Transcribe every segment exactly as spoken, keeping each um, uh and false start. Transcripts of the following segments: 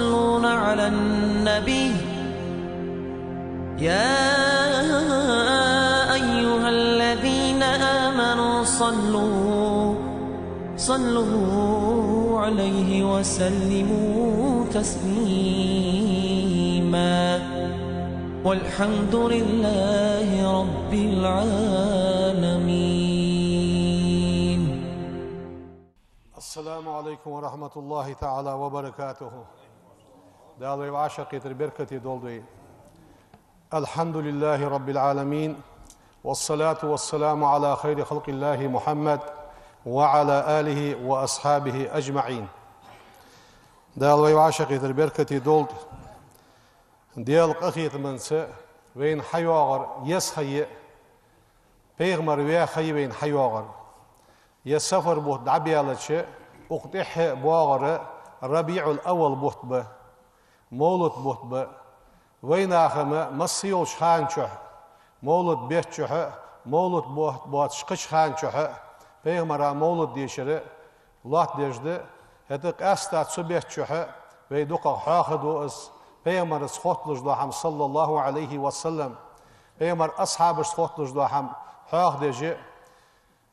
يصلون على النبي، يا أيها الذين آمنوا صلوا، صلوا عليه وسلموا تسليما. والحمد لله رب العالمين. السلام عليكم ورحمة الله تعالى وبركاته. Дала вай вӀашагӀкхетар беркате долда вай. الحمد لله رب العالمين، والصلاة والسلام على خير خلق الله محمد وعلى آله وأصحابه أجمعين. Дала вай вӀашагӀкхетар беркате долда. Даьла къахетамца вайна хьайоагӀар еза ха я, пайхамар ваь ха я вайна хьайоагӀар. Ер сафар бутт дӀабаьлча, укх тӀехьа боагӀар РабиӀул-аввал бутт ба, мовлат бутт ба. Вайнаха-м масса йолча хана чухь, мовлат бетта чухь, мовлат бо-, боацача кхыча хана чухь, пайхамара мовлат дешар лоаттадеш да. ХӀаьта къаьстта цу бетта чухь вай дукхагӀа хьоахаду из, пайхамарца хотталуш дола хӀама, صلى الله عليه وسلم, пайхамара асхьабашца хотталуш дола хӀама хьоахадеш,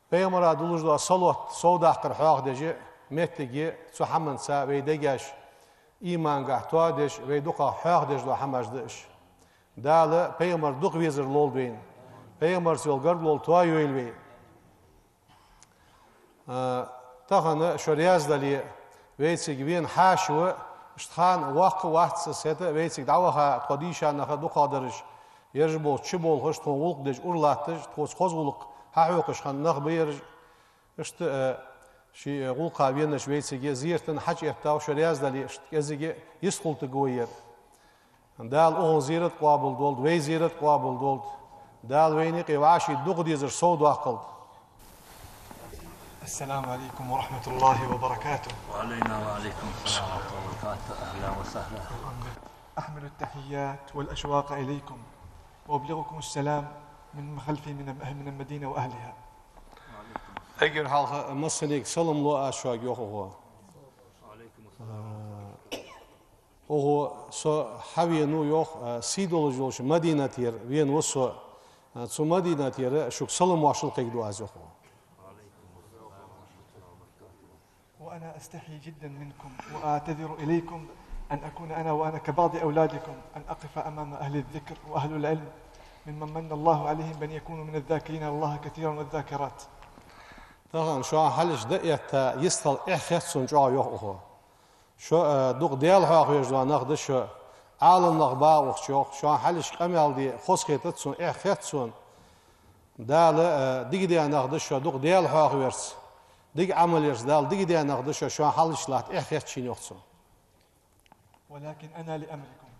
пайхамара дуллуш дола салот совдаккхар хьоахадеш, моттиг я цу хӀаманца вай дегаш имангахьа тоадеш, вай дукхагӀа хьоахадеш дола хӀамаш да уж. Дала пайхамар дукха везар лолда вайна, пайхамарца йола гаргало тоайойла вай. А, тахан, шо раьза дале, вайцига вена хьаьша ва, иштта хана воккха вац из, хӀаьта вайцига дӀаваха тхо дийша нах дукхагӀдараш, ераш болча чуболхаш, тхона гӀулакх деш, ура латташ, тхоца хоза гӀулакх хьахьокхаш хинна нах ба ераш. Иштта, а, ший, а, гӀулакха венача вайцига зерат хьачуэттав, шо раьза дале, иштта кӀезига йистхулийтаргва ер. Дала укхун зерат къоабал долда, вай зерат къоабал долда. Дала вайна юкъе вӀаший дукха дезар совдоаккхалда. السلام عليكم ورحمة الله وبركاته. وعلينا وعليكم السلام ورحمة الله وبركاته. أهلا وسهلا. أحمل التحيات والأشواق إليكم، وأبلغكم السلام من خلفي من، من المدينة وأهلها. Эггара хьалха массанега салам лу аз шуга, йоах укхо. Укхо со хьавенав, йоах, а, сий долаш йолча Мадинатера венав со. А, цу Мадинатера шуга салам-моаршал кхайкаду аз, йоах укхо. وأنا أستحي جدا منكم وأعتذر إليكم أن أكون أنا وأنا كبعض أولادكم أن أقف أمام أهل الذكر وأهل العلم ممن من الله عليهم بأن يكونوا من الذاكرين الله كثيرا والذاكرات. Тахан шоана хьалхашка дӀаэтта йистхила эхь хет сона чӀоагӀа, йоах укхо. Шо, э, дукха Даьла хьоахавеш дола нах да шо, Ӏаламнах ба укх чу, йоах. Шоана хьалхашка къамаьл де хоза хетац сона, эхь хет сона. Дала, э, дика даь нах да шо, дукха Даьла хьоахаверца, дика Ӏамал ярца Дала дика даь нах да шо, шоана хьалхашка латта эхь хет шийна, йоах цо. ولكن أنا لأمركم،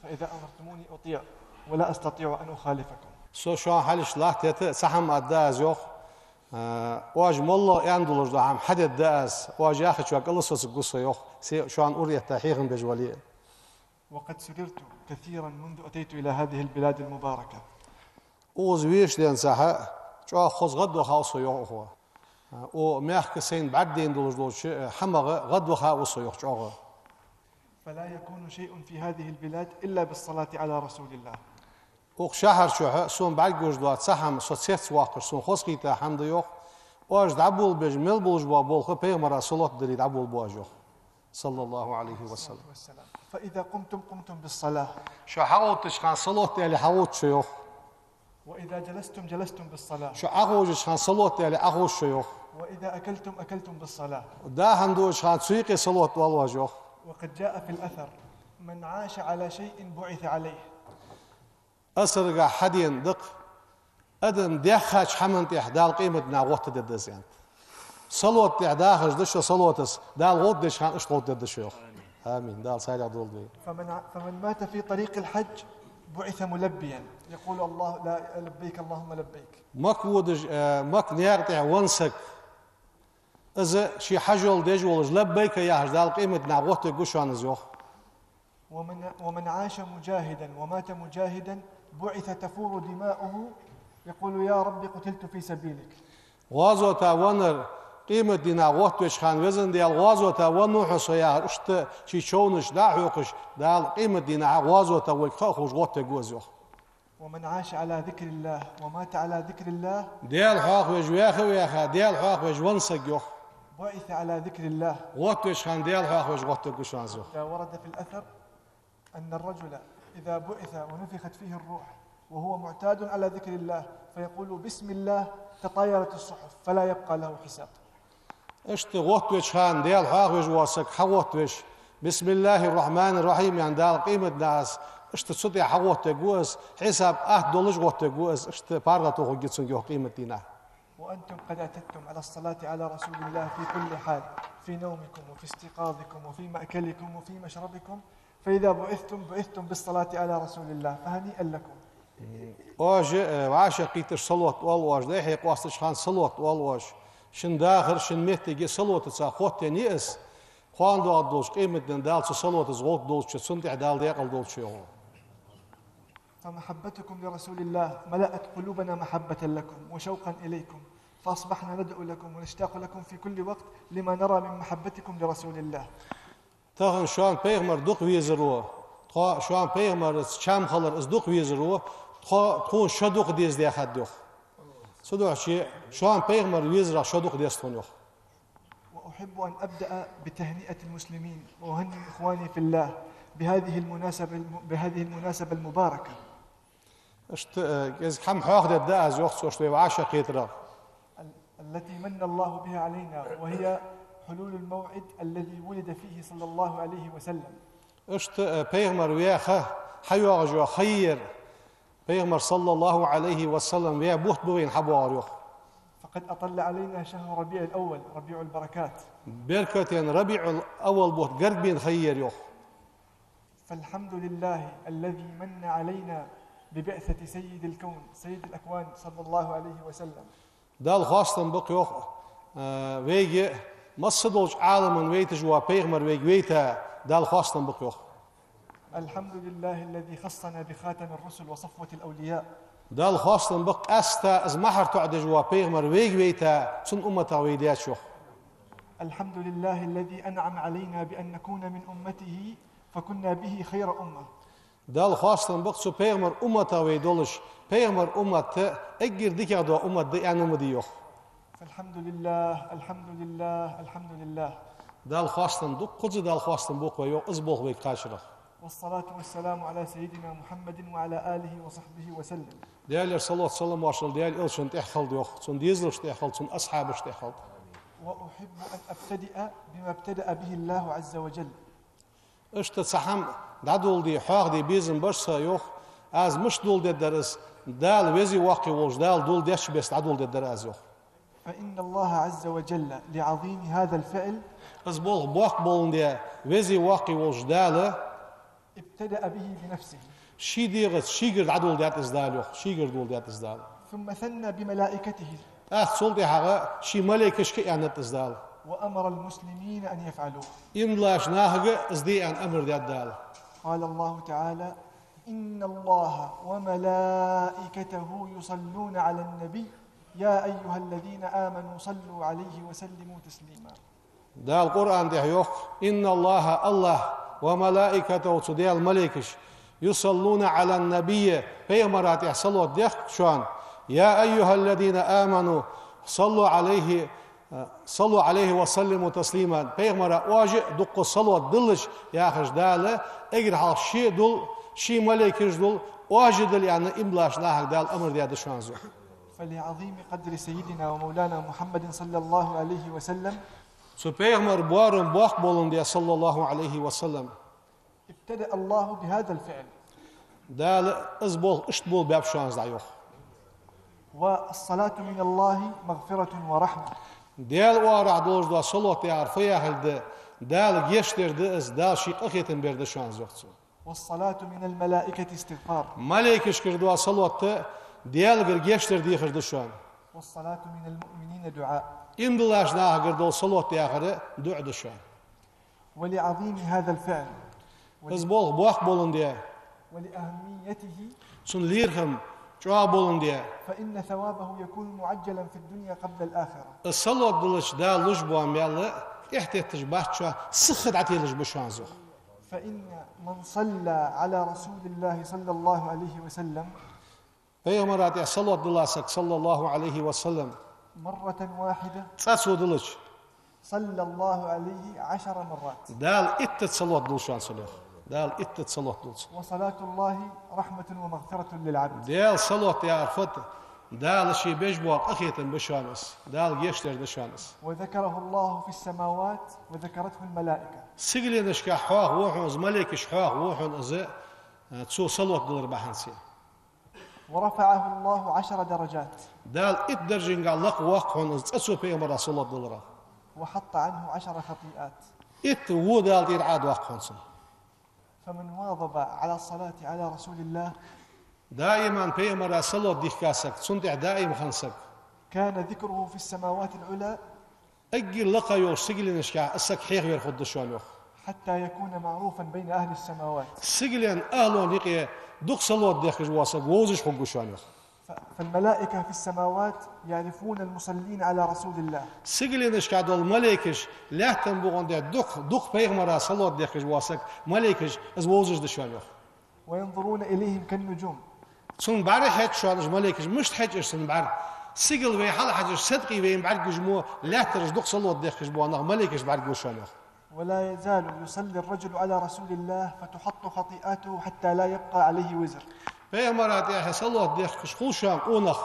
فإذا أمرتموني أطيع، ولا أستطيع أن أخالفكم. Со шоана хьалхашка латта, хӀаьта цхьа хӀама аргда аз, йоах. А, оаш моллагӀа аьнна долаш дола хӀама хьадергда аз, оаш яхачоа кӀалсоцаргва со, йоах, се шоана ура этта хьехам беш вале а. وقد سررت كثيرا منذ أتيت إلى هذه البلاد المباركة. Укхаза вешленца хьа чӀоагӀа хоза гӀадвахав со, йоах укхо. Укх мехка сайна бӀаргадайна долаш долча, э, хӀамах гӀадвахав со, йоах, чӀоагӀа. فلا يكون شيء في هذه البلاد إلا بالصلاة على رسول الله. Укх шахьар чухь сона бӀаргагуш дола цхьа хӀама со цецвоаккхаш, сона хозахийта хӀама да, йоах, оаш дӀаболабеш мел болаш бола болх пайхамара салот дале дӀаболабу оаш, йоах. صلى الله عليه وسلم. فإذا قمتم قمتم بالصلاة. Шо хьагӀовттача хана салот дале хьагӀовтт шо, йоах. وإذا جلستم جلستم بالصلاة. Шо Ӏоховшача хана салот дале Ӏоховш шо, йоах. وإذا أكلتم أكلتم بالصلاة. Даа хӀама дуача хана цу юкъе салот доал оаш, йоах. وقد جاء في الأثر: من عاش على شيء بعث عليه. Асарагахьа хьадена да-кх: адам даьхача хӀаман тӀа Дала къематдийнахьа гӀоттадергда из, аьннад. Салот тӀа дахаш да шо, салотаца Дала гӀовттадеча хана иштта гӀовттадергда шо, йоах. Амин. Дала салихӀ долда вай. فمن ع-، فمن مات في طريق الحج بعث ملبيا يقول الله لا، لبيك اللهم لبيك. Макка водаш, э, Макка наькъа тӀа венна саг, из ший хьажол деш волаш, лаббайка яхаш, Дала къематдийнахьа гӀоттавергва шоана из, йоах. ومن، ومن عاش مجاهدا ومات مجاهدا بعث تفور دماؤه يقول: يا رب قتلت في سبيلك. ГӀазота веннар Къематдийнахьа гӀоттавеча хана, Везан Даьла, гӀазота веннав хьо со яхар, иштта ший човнаш дӀа а хьокхаш, Дала къематдийнахьа гӀазота вайга ха а ховш гӀоттавергва из, йоах. ومن عاش على ذكر الله ومات على ذكر الله Даьла хьоахавеш ваьха а ваьха, Даьла хьоахавеш венна саг, йоах, بعث على ذكر الله гӀоттавеча хана Даьла хьоахавеш гӀоттавергва шоана из, йоах. حتى ورد في الأثر أن الرجل إذا بعث ونفخت فيه الروح وهو معتاد على ذكر الله فيقول: بسم الله، تطايرت الصحف فلا يبقى له حساب. Иштта гӀоттавеча хана Даьла хьоахавеш вола саг хьагӀоттавеш, بسم الله الرحمن الرحيم аьнна, Дала къематдийнахьа, иштта цу тӀа хьагӀоттавергва из, хьисап атта долаш гӀоттавергва из, иштта паргӀато хургья цунга, йоах, къематдийнахьа. وأنتم قد اعتدتم على الصلاة على رسول الله في كل حال، في نومكم وفي استيقاظكم وفي مأكلكم وفي مشربكم، فإذا بعثتم بعثتم بالصلاة على رسول الله، فهنيئا لكم. Оаш, э, вӀашагӀкхийтташ салот оал оаш, дӀай-хьай къоастача хана салот оал оаш. Шун дахар, шун моттиг салотаца хоттаеннай из, кхоана доагӀаргдолча къематдийнахьа Дала цу салотаца гӀовттадолча, цунна тӀехьа Дала даькъала долча, йоах. فمحبتكم لرسول الله ملأت قلوبنا محبة لكم وشوقا إليكم، فأصبحنا ندعو لكم ونشتاق لكم في كل وقت لما نرى من محبتكم لرسول الله. Тахан шоана пайхамар дукха везаро, тхо-, шоана пайхамарца чам хилар из дукха везаро, тхо-, тхона шо дукха деза даьхад, йоах. Цудухьа шоана пайхамар везарах шо дукха деза тхона, йоах. وأحب أن أبدأ بتهنئة المسلمين وأهنئ إخواني في الله بهذه المناسبة الم-، بهذه المناسبة المباركة. Иштта, э, кӀезига хӀама хьоахадергда аз, йоах цо, иштта вай вӀашагӀкхетарах. ال-، التي من الله بها علينا، وهي حلول الموعد الذي ولد فيه صلى الله عليه وسلم. Иштта, э, пайхамар ваь ха хьайоагӀаш йола ха я ер, пайхамар, صلى الله عليه وسلم, ваь бутт ба вайна хьабоагӀар, йоах. فقد أطل علينا شهر ربيع الأول، ربيع البركات. Беркатен РабиӀул-аввал бутт гаргабаьнна ха я ер, йоах. فالحمد لله الذي من علينا ببعثة سيد الكون، سيد الأكوان، صلى الله عليه وسلم. Далла хоастам ба-кх, йоах, э, вайга, масса долча Ӏаламан вайташ вола пайхамар вайга вайта, Далла хоастам ба-кх, йоах. الحمد لله الذي خصنا بخاتم الرسل وصفوة الأولياء. Далла хоастам ба-кх, къаьстта из мухӀар тоӀадеш вола пайхамар вайга вайта, цун умматах вай даьча, йоах. الحمد لله الذي أنعم علينا بأن نكون من أمته فكنا به خير أمة. Далла хоастам ба-кх, цу пайхамара умматах вай долаш, пайхамара уммат эггара дикагӀа дола уммат да аьнна ма дий, йоах. فالحمد لله، الحمد لله، الحمد لله. Далла хоастам, дуккхаза Далла хоастам ба-кх вай, йоах, из болх вайга кхачарах. والصلاة والسلام على سيدنا محمد وعلى آله وصحبه وسلم. Даьлера салот-салам-моаршал Даьла Элчанна тӀехьа хилда, йоах, цун дезалашта тӀехьа хилда, цун асхьабашта тӀехьа хилда. وأحب أن أبتدئ بما ابتدأ به الله عز وجل. Иштта цхьа хӀама дӀадоладе, хьоахаде безам бар са, йоах, аз мишта доладергдар из, Дала, Веза-Воккха волча Дала доладеча беса дӀадоладергдар аз, йоах. فإن الله عز وجل لعظيم هذا الفعل Из болх боккха боландаь, Веза-Воккха волча Дала ابتدأ به بنفسه. Ший дегӀаца шийгара дӀадоладаьд из Дала, йоах, шийгара доладаьд из Дала. ثم ثنى بملائكته. ТӀаккха цул тӀехьагӀа ший малейкашка аьннад из Дала. وأمر المسلمين أن يفعلوه. Ийман долча нахага из де аьнна амар даьд Дала. قال الله تعالى: إن الله وملائكته يصلون على النبي، يا أيها الذين آمنوا صلوا عليه وسلموا تسليما. Дала Къуръан тӀа йоах: إن الله, АллахӀ, وملائكته, цу Даьла малейкаш, يصلون على النبي, пайхамара тӀа салот дехк шоана, يا أيها الذين آمنوا صلوا عليه, صلوا عليه وسلموا تسليما, пайхамара оаш а дукха салот дилалаш, яхаш Дала, эггара хьалха ше а дул, ший малейкаш а дул, оаш а дил аьнна, ийман долча нахага Дала амар даьд шоана из. فلعظيم قدر سيدنا ومولانا محمد صلى الله عليه وسلم Цу пайхамара боарам боккха боландаь, صلى الله عليه وسلم, ابتدأ الله بهذا الفعل. Дала из болх иштта болабаьб шоана из дӀа, йоах. والصلاة من الله مغفرة ورحمة. Даьла оагӀорахьа долаш дола салот яхар фу яхилга да? Дала гешт дар да из, Дала ший къахетам бар да шоана из, йоах цо. والصلاة من الملائكة استغفار. Малейкашкара дола салот Даьлагара гешт дар дехар да шоана. والصلاة من المؤمنين دعاء. Ийман долча нахагара дола салот яхар дуӀа да шоана. ولعظيم هذا الفعل. Из болх боккха боландаь. ولأهميته. Цун лерхӀам ЧӀоагӀа боландаь. فإن ثوابه يكون معجلا في الدنيا قبل الآخرة. Из салот диллача Дала луш бола маьл тӀехьатетташ бац шоана, сиха дӀателаш ба шоана из. فإن من صلى على رسول الله صلى الله عليه وسلم Пайхамара тӀа салот дилла саг, صلى الله عليه وسلم, مرة واحدة цкъа цо диллача, صلى الله عليه عشر مرات. Дала иттаза салот дул шоана цунна, йоах. Дала иттаза салот дул цунна. وصلاة الله رحمة ومغفرة للعبد. Даьла салот яхар фуд? Дала ше беш бола къахетам ба шоана из. Дала гешт деш да шоана из. وذكره الله في السماوات وذكرته الملائكة. Сигаленашка хьоахаву хьона из, малейкаша хьоахаву хьона из, э, цо салот диллар бахьанца. ورفعه الله عشر درجات. Дала итт даржанга лакхвоаккх хьона из, цкъа цо Пайхамара салот дилларах. وحط عنه عشر خطيئات. Итт во Дала тӀера Ӏодоаккх хьона цунна. فمن واظب على الصلاة على رسول الله Даиман Пайхамара салот дихка саг, цунна тӀа даим хинна саг. كان ذكره في السماوات العلى Эггара лакха йолча сигаленашка из саг хьехавер хургда шоана, йоах. حتى يكون معروفا بين أهل السماوات. Сигален ахӀлон юкъе дукха салот дехкаш вола саг вовзаш хургва шоана, йоах. ف-، فالملائكة في السماوات يعرفون المصلين على رسول الله. Сигаленашка дола малейкаш лаьттан букъа тӀа дукха, дукха Пайхамара салот дехкаш вола саг, малейкаш из вовзаш да шоана, йоах. وينظرون إليهم كالنجوم. Цунна бӀарахьежача шоана уж малейкаш, мишта хьеж уж цунна бӀарга? Сигала вай хьалхьежача, садкъий вайна бӀаргагуш мо, лаьттараш дукха салот дехкаш бола нах, малейкаш бӀаргагу шоана, йоах. ولا يزال يصلي الرجل على رسول الله فتحط خطيئاته حتى لا يبقى عليه وزر. Пайхамара тӀа салот дехкаш хул шоана къонах,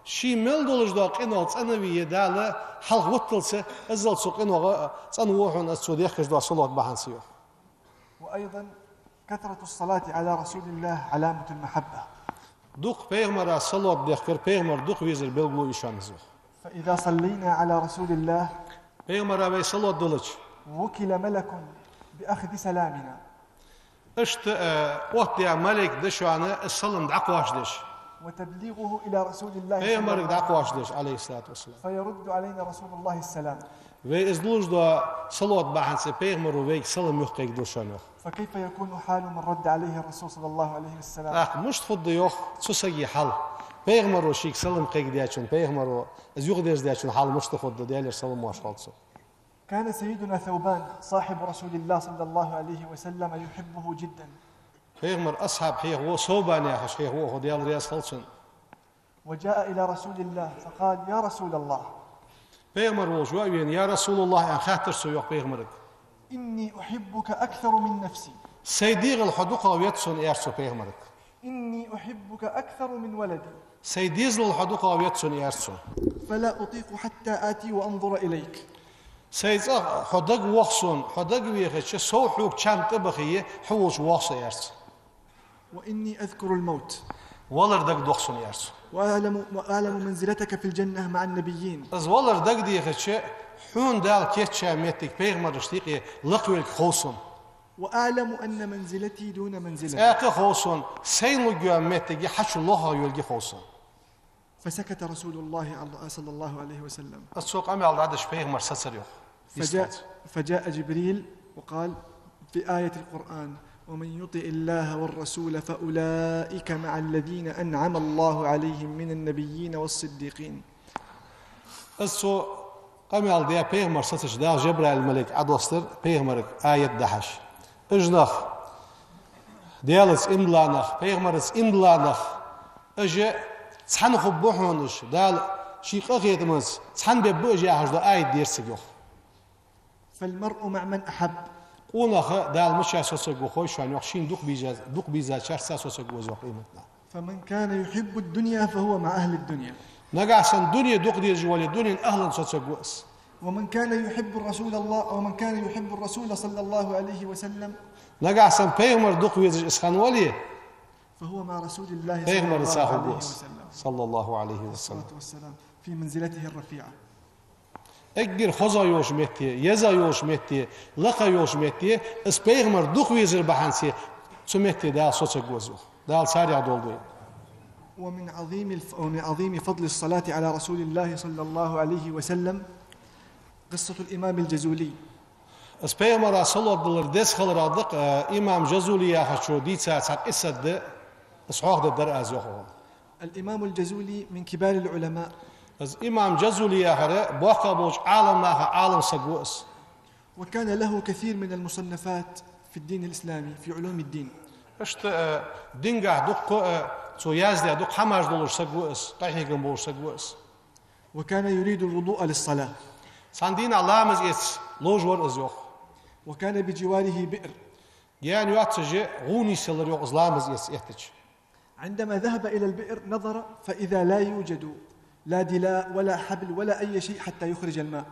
ше мел долаш дола къинал цӀена а ве, Дала хьалха вутталца, иззал цу къиногӀа цӀенву хьона из цо дехкаш дола салот бахьанца, йоах. وأيضا كثرة الصلاة على رسول الله علامة المحبة. Дукха Пайхамара салот дехкар, Пайхамар дукха везар белгало я шоана из, йоах. فإذا صلينا على رسول الله Пайхамара вай салот диллача, وكل ملك بأخذ سلامنا. Иштта, э, оттадаь малейк да шоана из салам дӀакхоачадеш. وتبليغه إلى رسول الله صلى الله عليه وسلم. Пайхамарга дӀакхоачадеш, عليه الصلاة والسلام. فيرد علينا رسول الله السلام. Вай из луш дола салот бахьанца Пайхамаро вайга салам юхакхайкадергда шоана, йоах. فكيف يكون حال من رد عليه الرسول صلى الله عليه وسلم؟ ТӀаккха мишта хургда, йоах, цу сага хьал? Пайхамаро шийга салам кхайкадаьчун, Пайхамаро из юхадерзадаьчун хьал мишта хургда, Даьлера салам-моаршал хилда цунна? كان سيدنا ثوبان صاحب رسول الله صلى الله عليه وسلم يحبه جدا. Пайхамара асхьаб хьехаву, Совбан яхаш хьехаву, Даьла раьза хилва цунна. وجاء إلى رسول الله فقال: يا رسول الله. Пайхамар волча ваь вена, يا رسول الله, аьнна хаьттар цо, йоах, Пайхамарга. إني أحبك أكثر من نفسي. Сай дегӀал хьо дукхагӀа веза сона, аьлар цо Пайхамарга. إني أحبك أكثر من ولدي. Сай дезалал хьо дукхагӀа веза сона, аьлар цо. فلا أطيق حتى آتي وأنظر إليك. Сай цӀагӀа хьо дагавоагӀа сона, хьо дагавехача, сов хьога чам тӀабахе, хьо волча воагӀа со, аьлар цо. وإني أذكر الموت. Валар дагадоагӀа сона, аьлар цо. وأعلم، وأعلم منزلتك في الجنة مع النبيين. Из валар дагадехача, хьона Дала кийчъяь моттиг пайхамарашта юкъе лакхвелга хов сона. وأعلم أن منزلتي دون منزلتك. ТӀаккха хов сона, сайна лургйола моттиг хьачул лохагӀа йолга хов сона. فسكت رسول الله صلى الله عليه وسلم. Из цо къамаьл дӀадеш пайхамар сецар, йоах. فجاء، فجاء جبريل وقال في آية القرآن: ومن يطع الله والرسول فأولئك مع الذين أنعم الله عليهم من النبيين والصديقين. Из цо къамаьл даь пайхамар сецача, Дала Жабраил малейк Ӏодоссадир пайхамарга аят дахьаш. Уж нах, Даьлаца иман дилла нах, пайхамарца иман дилла нах, уж цхьана хургба хьона уж, Дала ший къахетамца цхьана бергба уж яхаш дола аят дийцар цига, йоах. فالمرء مع من أحب. Къонах Дала мича соцаргва хой шоана, йоах, шийна дукха бийза-, дукха бийзачарца соцаргва из, йоах, къематдийнахьа. فمن كان يحب الدنيا فهو مع أهل الدنيا. Нагахьа санна дуне дукха дезаш вале, дунен ахӀланца соцаргва из. ومن كان يحب رسول الله، ومن كان يحب الرسول صلى الله عليه وسلم. Нагахьа санна пайхамар дукха везаш из хинна вале, فهو مع رسول الله صلى الله عليه وسلم. Пайхамарца хургва из, صلى الله عليه وسلم. الصلاة والسلام في منزلته الرفيعة. Эггара хозагӀа йолча метте, езагӀа йолча метте, лакхагӀа йолча метте, из пайхамар дукха везар бахьанца, цу метте Дала соцаргва из, йоах. Дала царех долда вай. ومن عظيم الف-، ومن عظيم فضل الصلاة على رسول الله صلى الله عليه وسلم قصة الإمام الجزولي. Из пайхамара салот диллар деза хиларах да-кх, э, имам Жазули яхачо дийца цхьа къиссат да, из хьоахадергдар аз, йоах. الإمام الجزولي من كبار العلماء. Из имам Джазули яхар боккха болча Ӏаламнаха Ӏалам саг ва из. وكان له كثير من المصنفات في الدين الإسلامي، في علوم الدين. Иштта, э, дингахь дукха, э, цо яздаь дукха хӀамаш долаш саг ва из, къахьегам болаш саг ва из. وكان يريد الوضوء للصلاة. Цхьан дийнахьа ламаз эца ловш вар из, йоах. وكان بجواره بئر. Гаьна йоацаш гӀув нийсъелар, йоах, из ламаз эца эттача. عندما ذهب إلى البئر نظر فإذا لا يوجد لا دلاء ولا حبل ولا أي شيء حتى يخرج الماء.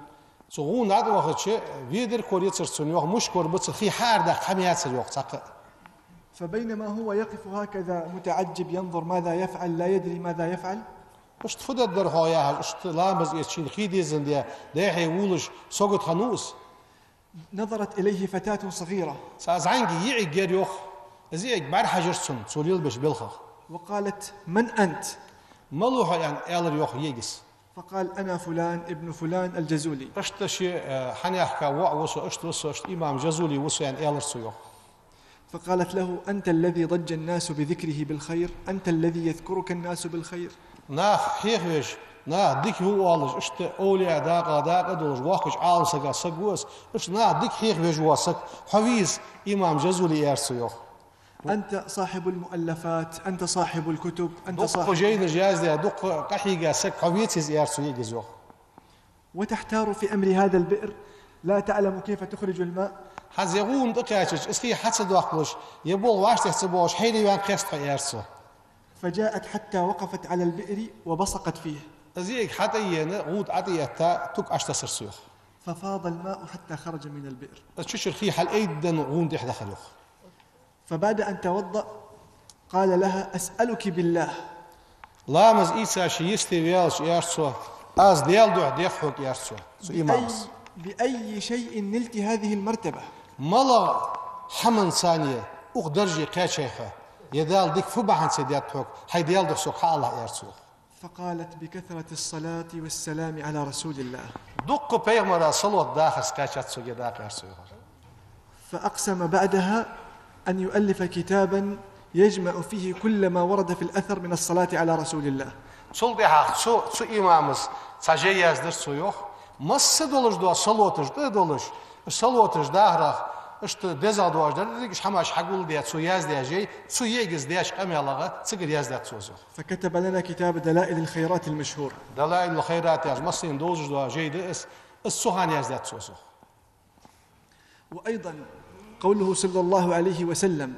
Цу гӀувна дӀатӀавахача, ведар корайцар цунна, йоах, мушка корабацар, хий хьаара даккха хӀама яцар, йоах, цхьаккха. فبينما هو يقف هكذا متعجب ينظر ماذا يفعل لا يدري ماذا يفعل. Иштта фу дергдар хьогӀ яхаш, иштта ламаз эца шийна хий дезандаь, дехьа вувлаш, сагота хиннав из. نظرت إليه فتاة صغيرة. Цхьа зӀамига йиӀиг яр, йоах. Из йиӀиг бӀарахьежар цунна, цо лелабеча балхах. وقالت: من أنت؟ Мала ва хьо, аьнна, аьлар, йоах, йиӀига из. فقال: أنا فلان ابن فلان الجزولي. Иштта ший, э, хьанехка воӀ ва со, иштта ва со, иштта имам Джазули ва со, аьнна, аьлар цо, йоах. فقالت له: أنت الذي ضج الناس بذكره بالخير، أنت الذي يذكرك الناس بالخير. Нах хьехавеш, нах дика ва оалаш, иштта овлияъ дакъа, дакъа долаш, воккхача Ӏаламсага саг ва из, иштта нах дика хьехавеш вола саг, хьо ва из, имам Джазули, аьлар цо, йоах. أنت صاحب المؤلفات، أنت صاحب الكتب، أنت صاحب. Дукха жайнаш яздаь, дукха къахьийга саг хьо веций из, аьлар цо йиӀига из, йоах. وتحتار في أمر هذا البئر، لا تعلم كيف تخرج الماء. ХӀанз ер гӀув тӀакхаьчача, из хий хьа ца доаккхалуш, ер болх вӀаштӀехьа ца боагӀаш, хьайра ваьнна кхестад хьо, аьлар цо. فجاءت حتى وقفت على البئر وبصقت فيه. Из йиӀиг хьатӀаена, гӀув тӀа тӀаэтта, туг Ӏотессар цо, йоах. ففاض الماء حتى خرج من البئر. Из чу чура хий хьалъайдденна гӀувна тӀехьа дахар, йоах. فبعد أن توضأ قال لها: أسألك بالله. Ламаз ийца ше йисте ваьлча, аьлар цо, аз Даьла духьа дех хьога, аьлар цо, цу имамас. بأي، بأي شيء نلت هذه المرتبة؟ МалагӀча хӀаманца укх дарже кхаьчай хьо? Ер Дала дика фу бахьанца даьд хьога, хьай Даьла духьа сога хьаалалахь, аьлар цо. فقالت: بكثرة الصلاة والسلام على رسول الله. Дукха пайхамара салот дахарца кхаьчад сога ер дакъа, аьлар цо, йоах. فأقسم بعدها أن يؤلف كتابا يجمع فيه كل ما ورد في الأثر من الصلاة على رسول الله. Цул тӀехьагӀа цу, цу имамас цхьа жай яздар цо, йоах, масса долаш дола салоташ тӀа долаш, салоташ дахарах, иштта дезагӀа доагӀаш деррига хӀамаш хьагулдаь, цо яздаь жай, цу йиӀигас деча къамаьлагӀа цигара яздаьд цо из, йоах. فكتب لنا كتاب دلائل الخيرات المشهور. Далаилул-Хайрат яхаш массанена довзаш дола жай да из, из цу хана яздаьд цо из, йоах. وأيضا قوله صلى الله عليه وسلم: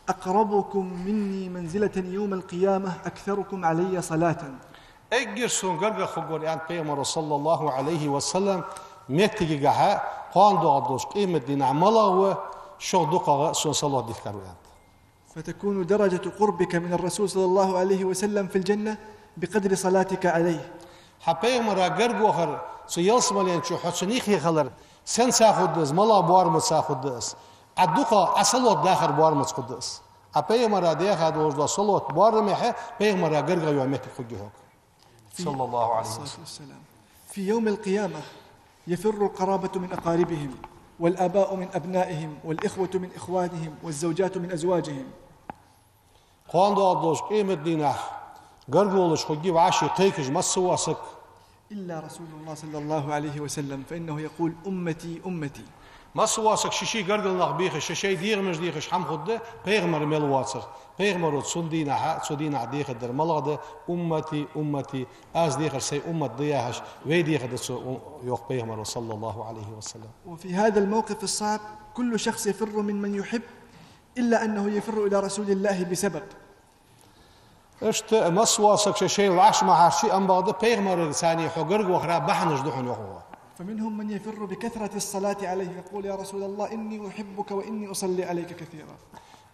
أقربكم مني منزلة يوم القيامة أكثركم علي صلاة. Эггара сона гаргагӀа хургвар, аьннад пайхамаро, саллаллахӀу Ӏалайхи ва саллам, моттигагахьа, кхоана доагӀаргдолча къематдийнахьа малагӀа ва шух дукхагӀа сона салот дихкар ва, аьннад. فتكون درجة قربك من الرسول صلى الله عليه وسلم في الجنة بقدر صلاتك عليه. Хьа пайхамара гарга вахар цу ялсмален чу хьо цунна юхе хилар сенца хургда из, малагӀа боарамца хургда из? Ӏа дукха, Ӏа салот дахар боарамца хургда из. Ӏа пайхамара даьха долаш дола салот боарамехьа пайхамара гаргагӀа йола моттиг хургья хьога. في، صلى الله عليه وسلم. في يوم القيامة يفر القرابة من أقاربهم، والآباء من أبنائهم، والإخوة من إخوانهم، والزوجات من أزواجهم. Кхоана доагӀаргдолча къематдийнахьа гарга волаш хургья вӀаший кхайкаш масса вола саг. إلا رسول الله صلى الله عليه وسلم، فإنه يقول: أمتي، أمتي. Масса вола саг ший-ший гаргара нах бийхаш, шоай-шоай дегӀамаш дийхаш хӀама хургда, пайхамар мел воацар. Пайхамаро цу дийнахьа, цу дийнахьа дехаргдар малагӀа да: أمتي، أمتي, аз дехар сай уммат да яхаш, вай дехаргда цо, йоах пайхамаро, саллаллахӀу Ӏалайхи ва саллам. وفي هذا الموقف الصعب كل شخص يفر ممن يحب، إلا أنه يفر إلى رسول الله بسبب. Иштта масса вола саг шоай-шоай вӀаший ма хьарчий, амма бакъда пайхамарагацара хьо гарга вахара бахьанаш да хьона, йоах цо. فمنهم من يفر بكثرة الصلاة عليه، يقول: يا رسول الله، إني أحبك وإني أصلي عليك كثيرا.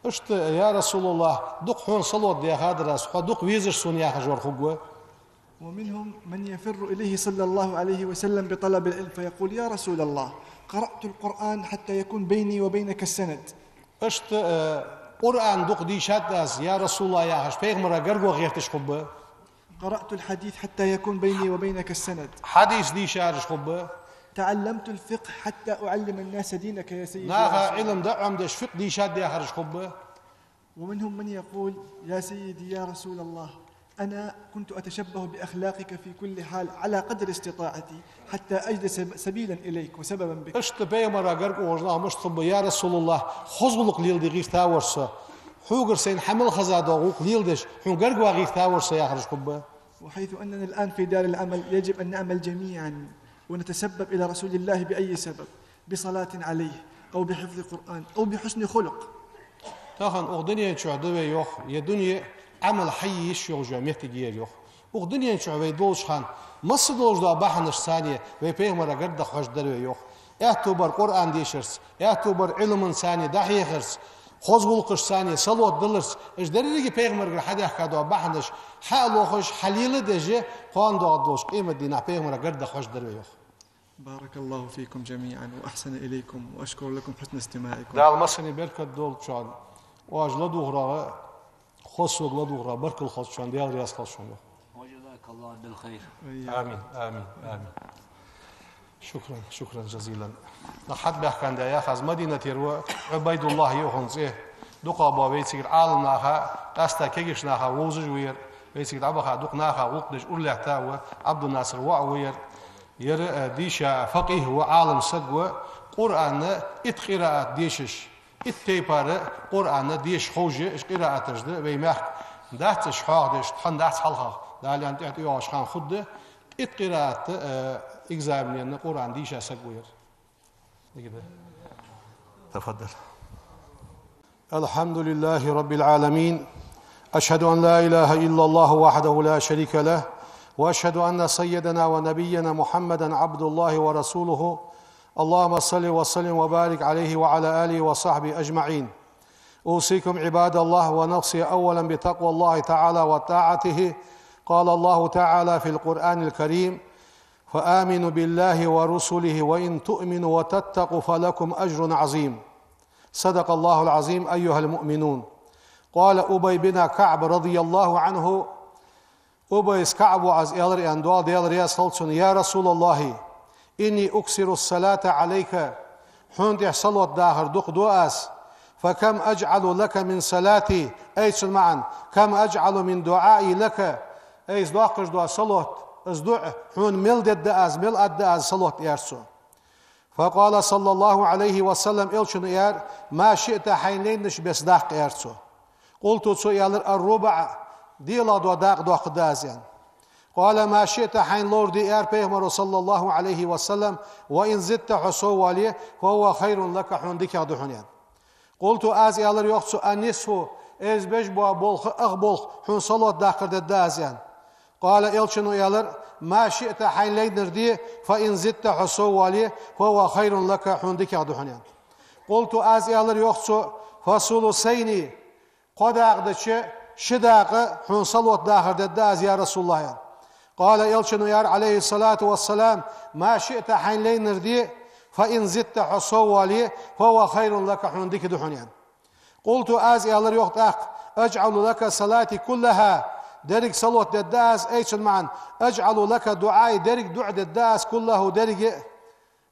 Иштта, я РасулаллахӀ, дукха хьона салот дехадар аз, хьо дукха везаш сона, яхаш вар хургва. ومنهم من يفر إليه صلى الله عليه وسلم بطلب العلم، فيقول: يا رسول الله، قرأت القرآن حتى يكون بيني وبينك السند. Иштта, э, Къуръан дукха дийшад аз, я РасулаллахӀ, яхаш, пайхамара гарга ваха гӀерташ хургба. قرأت الحديث حتى يكون بيني وبينك السند. Хьадис дийшараш хургба. تعلمت الفقه حتى أعلم الناس دينك يا سيدي يا رسول الله. Наха Ӏилма даа Ӏомадеш, фикъхӀ дийшад яхараш хургба. ومنهم من يقول: يا سيدي، يا رسول الله، أنا كنت أتشبه بأخلاقك في كل حال على قدر استطاعتي حتى أجد سب-، سبيلا إليك وسببا بك. Иштта пайхамара гарга ухаш нах мишта хургба: «Я РасулаллахӀ, хоза гӀулакх леладе гӀертавар со. Хьогара сайна хьа мел хеза доагӀа гӀулакх леладеш, хьона гарга вагӀа гӀертавар со», — яхараш хургба. وحيث أننا الآن في دار العمل، يجب أن نعمل جميعا ونتسبب إلى رسول الله بأي سبب، بصلاة عليه، أو بحفظ قرآن، أو بحسن خلق. Тахан укх дунен чу да вай, йоах, ер дуне Ӏамал хьае йиш йолаш йола моттиг я ер, йоах. Укх дунен чу вай долча хана, масса долаш дола бахьанаш санна вай пайхамара гаргадахьа хьожаргдар вай, йоах. Аьттув бар Къуръан дешарца, аьттув бар Ӏилман санна дӀахьехарца, хоза гӀулакхаш санна салот даларца, уж деррига пайхамарагара хьадаьхка дола бахьанаш хьа а лохаш, хьалеладеш, кхоана доагӀаргдолча къематдийнахьа пайхамара гаргадахьа хьожаргдар вай, йоах. بارك الله فيكم جميعا وأحسن إليكم وأشكر لكم حسن استماعكم. Дала массане беркат долда шоана. Оаш ладувгӀарах, хоза саг ладувгӀарах баркал хилда шоана, Даьла раьза хилва шоана. وجزاك الله بالخير. وإياكم. آمين، آمين، آمين. شكرا، شكرا جزيلا. Нах хьатӀабаьхкача, яхаш, Мадинатера ва Ӏубайдуллахь я укхун цӀи. ДукхагӀбола вайцигара Ӏаламнаха, къаьстта кегийча наха вовзаш ва ер. Вайцига дӀабаха дукха наха гӀулакх деш уралаьтта ва, Ӏабдуннасир воӀ ва ер. Ер, э, дийша факъихӀ ва, Ӏалам саг ва, Къуръан итт къираат дешаш, итт тайпара Къуръан деша ховш, уж къирааташ да вай мехка. Дац уж хьоахадеш, тхона дац хьалхагӀа, Дала аьнна тӀехьа тӀайоагӀача хана хургда, итт къираат, э, экзаменна Къуръан дийша саг ва ер. تفضل. الحمد لله رب العالمين. أشهد أن لا إله إلا الله وحده لا شريك له، وأشهد أن سيدنا ونبينا محمدا عبد الله ورسوله. اللهم صل وسلم وبارك عليه وعلى آله وصحبه أجمعين. أوصيكم عباد الله ونفسي أولا بتقوى الله تعالى وطاعته. قال الله تعالى في القرآن الكريم: فآمنوا بالله ورسله وإن تؤمنوا وتتقوا فلكم أجر عظيم. صدق الله العظيم. أيها المؤمنون. قال أبي بن كعب رضي الله عنه: Убайс КаӀба воӀас аьлар, аьнна, Даьла раьза хилва цунна: يا رسول الله، إني أكثر الصلاة عليك. Хьона тӀа салот дахар дукха ду аз. فكم أجعل لك من صلاتي؟ Ай цун маӀан: كم أجعل من دعائي لك؟ Ай, из доаккхаш дола салот, из дуӀа хьона мел дергда аз, мел аргда аз салот, аьлар цо. فقال صلى الله عليه وسلم, элчано аьлар: ما شئت, хьайна лайнараш беса даккха, аьлар цо. قلت, цо аьлар: الربع, диълагӀа дола дакъа доаккхаргда аз, аьнна. قال: ما شئت, хьайна ловр де, аьлар пайхамаро صلى الله عليه وسلم, وإن زدت, хьо сов воале, فهو خير لك, хьона дикагӀа да хьона, аьнна. قلت, аз аьлар, йоах цо: النصف, из беш бола болх, ах болх хьона салот дахар дергда аз, аьнна. قال, элчано аьлар: ما شئت, хьайна лайнар де, فإن زدت, хьо сов воале, فهو خير لك, хьона дикагӀа да хьона, аьнна. قلت, аз аьлар, йоах цо: فثلثين, кхо дакъа дича, ши дакъа хьона салот дахар дергда аз, я РасулаллахӀ, аьнна. قال, элчано аьлар, عليه الصلاة والسلام: ما شئت, хьайна лайнар де, فإن زدت, хьо сов воале, فهو خير لك, хьона дика да хьона, аьнна. قلت, аз аьлар, йоах, тӀаккха: أجعل لك صلاتي كلها, деррига салот дергда аз, ай цун маӀан: أجعل لك دعائي, деррига дуӀа дергда аз, كله, деррига а,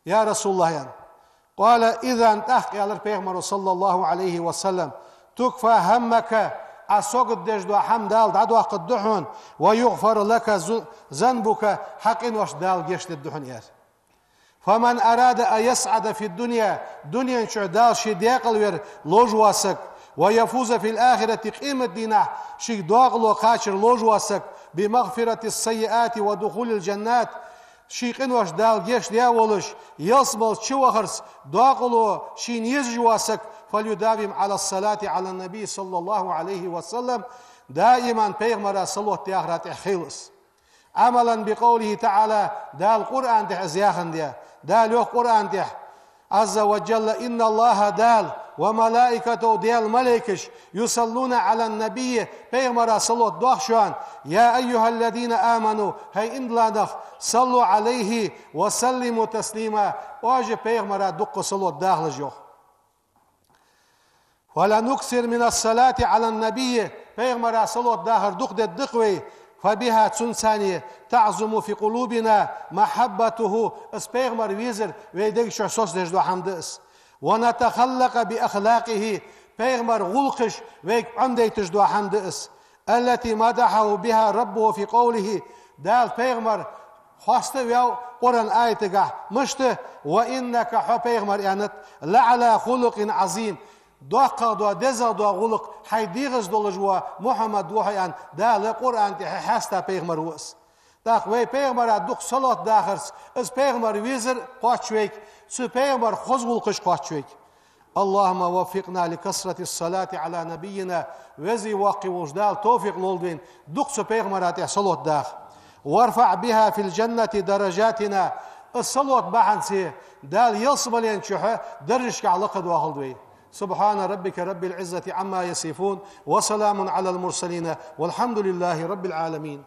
я РасулаллахӀ, аьнна. قال: إذا, тӀаккха аьлар пайхамаро صلى الله عليه وسلم: تكفى همك, Ӏа сагот деш дола хӀама Дала дӀадоаккхаргда хьона, ويغفر لك ذنبك, хьа къинош Дала гешт дергда хьона, аьлар. فمن أراد أن يسعد في الدنيا, дунен чу Дала ший даькъала вар ловш вола саг, ويفوز في الآخرة, къематдийнахьа шийга дакъало кхачар ловш вола саг, بمغفرة السيئات ودخول الجنات, ший къинош Дала гешт даь волаш, ялсмале чувахарца дакъало шийна езаш вола саг, فليداوم على الصلاة على النبي صلى الله عليه وسلم, даиман пайхамара салот яхара тӀехь хийла из. عملا بقوله تعالى, Дала Къуръан тӀа из яхандаь. Дала йоах Къуръан тӀа, عز وجل: إن الله, Дала, وملائكته, Даьла малейкаш, يصلون على النبي, пайхамара салот доах шоана, يا أيها الذين آمنوا, хӀай ийман дилла нах, صلوا عليه وسلموا تسليما, оаш пайхамара дукха салот дахалаш, йоах. ولنكثر من الصلاة على النبي, пайхамара салот дахар дукха дергда-кх вай, فبها, цунца, تعظم في قلوبنا محبته, из пайхамар везар вай дег чу соцадеш дола хӀама да из. ونتخلق بأخلاقه, пайхамара гӀулакхаш вайга Ӏомадайташ дола хӀама да из. التي مدحه بها ربه في قوله, Дала пайхамар хоаставаьв Къуръан аятагахь, мишта: وإنك, хьо пайхамар, аьннад, لعلى خلق عظيم, доккхагӀа дола, дезагӀа дола гӀулакх хьай дегӀаца долаш вола Мухьаммад ва хьо, аьнна, Дала Къуръан тӀа хьаста пайхамар ва из. ТӀаккха вай пайхамара дукха салот дахарца, из пайхамар везар кхоач вайга, цу пайхамара хоза гӀулакхаш кхоач вайга. اللهم وفقنا لكثرة الصلاة على نبينا, Веза а Воккха а волча Дала товфикъ лолда вайна дукха цу пайхамара тӀа салот даха. وارفع بها في الجنة درجاتنا, из салот бахьанца Дала ялсмален чухь даржашкахь лакхадоахалда вай. سبحان ربك رب العزة عما يصفون، وسلام على المرسلين، والحمد لله رب العالمين.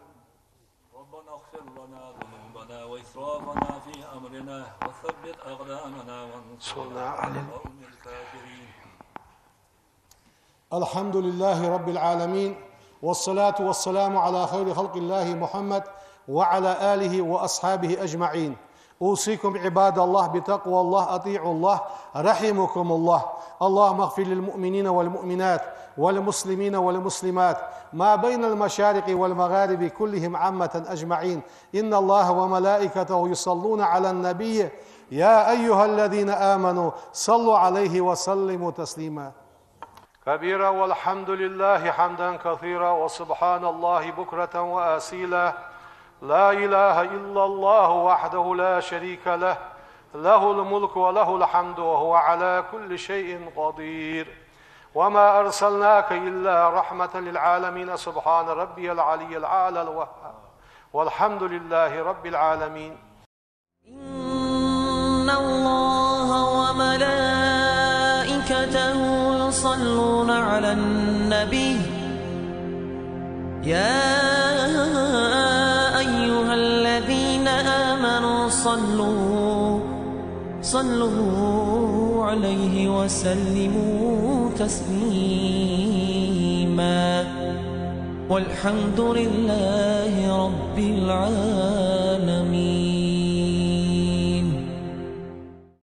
ربنا اغفر لنا ذنوبنا وإسرافنا في أمرنا وثبت أقدامنا وانصرنا على القوم الكافرين. الحمد لله رب العالمين، والصلاة والسلام على خير خلق الله محمد وعلى آله وأصحابه أجمعين. أوصيكم عباد الله بتقوى الله، أطيعوا الله، رحمكم الله. اللهم اغفر للمؤمنين والمؤمنات والمسلمين والمسلمات ما بين المشارق والمغارب كلهم عامة أجمعين. إن الله وملائكته يصلون على النبي، يا أيها الذين آمنوا صلوا عليه وسلموا تسليما. كبيرا، والحمد لله حمدا كثيرا، وسبحان الله بكرة وأصيلا. لا إله إلا الله وحده لا شريك له، له الملك وله الحمد وهو على كل شيء قدير. وما أرسلناك إلا رحمة للعالمين. سبحان ربي العلي الأعلى الوهاب. والحمد لله رب العالمين. إن الله وملائكته يصلون على النبي، يا أيها الذين آمنوا صلوا، صلوا عليه وسلموا تسليما. والحمد لله رب العالمين.